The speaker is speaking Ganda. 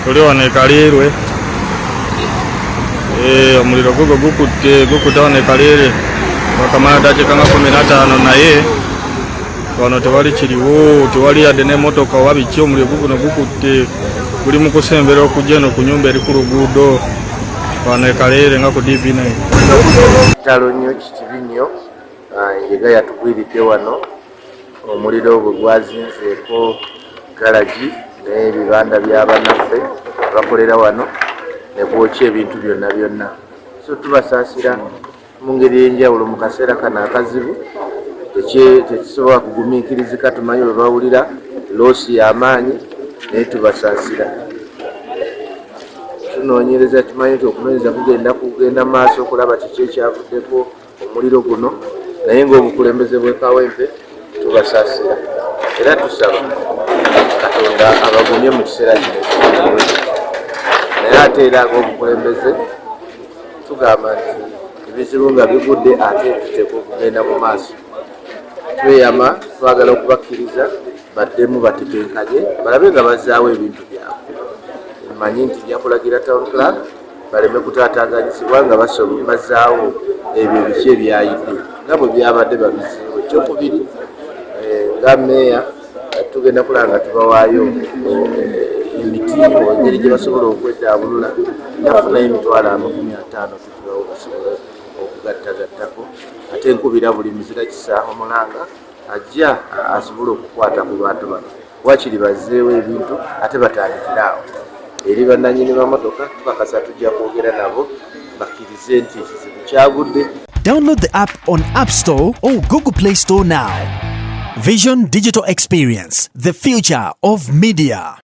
Tuli wano e Kaleerwe. Eh, omuliro gugo gukutte gukutte wano e Kaleerwe wakamala dakiika nga 15, naye wano tewali kiriwo, tewali yadde n'emmotoka oba biki. Omuliro guguno gukutte, guli mu kusembera okujja eno ku nyumba eri ku luguudo wano e Kaleerwe nga ku DB9. Kitalo nnyo, kikibi nnyo. Ah, enjega yatugwiridde wano. Omuliro bwe gwazinzeeko galagi n'ebibanda bya bannaffe abakolera wano ne gwokya ebintu byonna byonna. So tubasaasira mu ngeri ey'enjawulo mu kaseera kano akazibu, tekisobola kugumiikirizika. Tumanyi bwe bawulira loss y'amaanyi, naye tubasaasira. Tunoonyereza, tumanyi nti okunoonyereza kugenda kugenda maaso okulaba kiki ekyavuddeko omuliro guno, naye ng'obukulembeze bw'e Kawempe tubasaasira era tusaba Katonda abagumye mu kiseera kino ekizibu. Naye ate era ng'obukulembeze tugamba nti ebizibu nga bigudde, ate tuteekwa okugenda mu maaso. Tweyama, twagala okubakkiriza baddemu batetenkanye, balabe nga bazzaawo ebintu byabwe. Mmanyi nti nja kulagira town clerk baleme kutaataaganyizibwa nga bazzaawo ebyo ebiki ebyayidde nga bwe byabadde babizzeewo. Ekyokubiri, nga meeya tugenda kulaba nga tubawaayo emiti, engeri gye basobola okweddaabulula. Nafunayo 500,000 tugibawo basobole okugattagattako. Ate nkubira buli muzira kisa omulanga ajja asobole okukwata ku bantu bano, wakiri bazzeewo ebintu ate batandikire awo. Eri bannannyini bamotoka, tukakasa tujja kwogera nabo bakkirize nti ekizibu kyagudde. Download the app on App Store or Google Play Store now. Vision Digital Experience, the future of media.